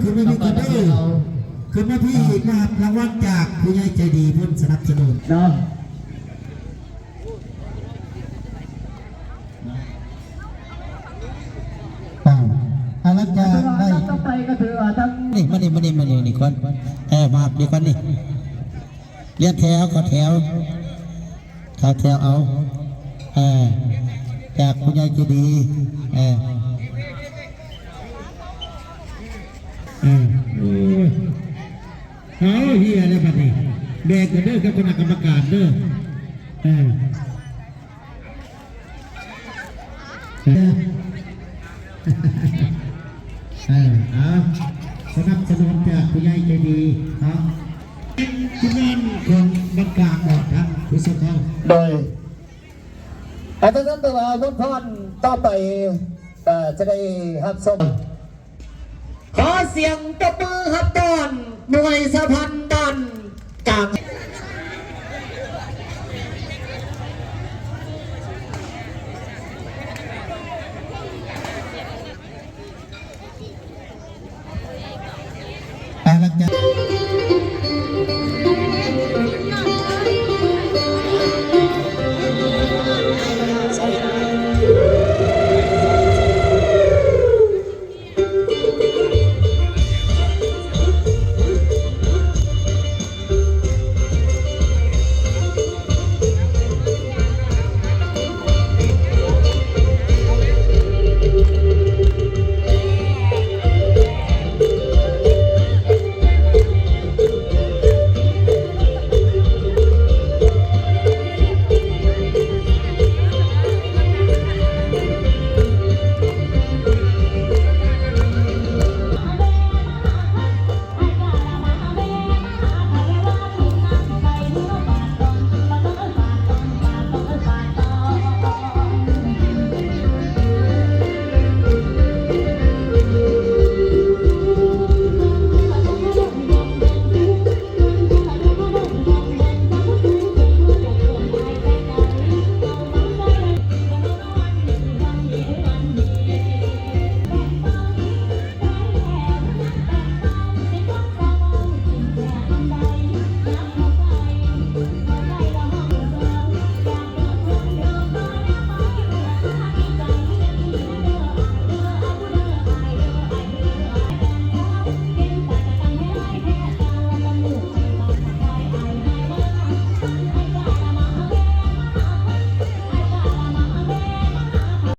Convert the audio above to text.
ຂຶ້ນມາຢູ່ກັນເດີ ຂຶ້ນມາພີ້ ມາຮັບລາງວັນຈາກຜູ້ໃຫຍ່ໃຈດີເພິ່ນສະໜັບສະໜູນເນາະ. ອ່າ ຫຼັງຈາກໄດ້ ຕໍ່ໄປກໍຖືວ່າທາງ ນີ້ ມານີ້ ມານີ້ ມານີ້ ນີ້ກ່ອນ ເອີ ມາຮັບນີ້ກ່ອນນີ້ ລຽນແຖວ ເຂົ້າແຖວ ເຂົ້າແຖວເອົາ ເອີ ຈາກຜູ້ໃຫຍ່ໃຈດີ ເອີ ເອີ ໂອ້ຍ ເອົາ ເຮຍແລ້ວບັດນີ້ ແບ່ງກັນເດີກັບຄະນະກຳມະການເດີ ເອີ. ເອີ ເອີ ເອົາ ສະໜັບສະໜູນຈາກຜູ້ໃຫຍ່ໃຈດີເນາະ ທີມງານຂອງບ້ານກາງເນາະ ທ່ານຜູ້ຊົມເຮົາ ໂດຍ ອາຈານ ແຕ່ວ່າບົດພອນຕໍ່ໄປ ເອີ ຈະໄດ້ຮັບຊົມ ຂໍສຽງຕົບມືຮັບຕ້ອນໜ່ວຍສະຫະພັນບ້ານກາງ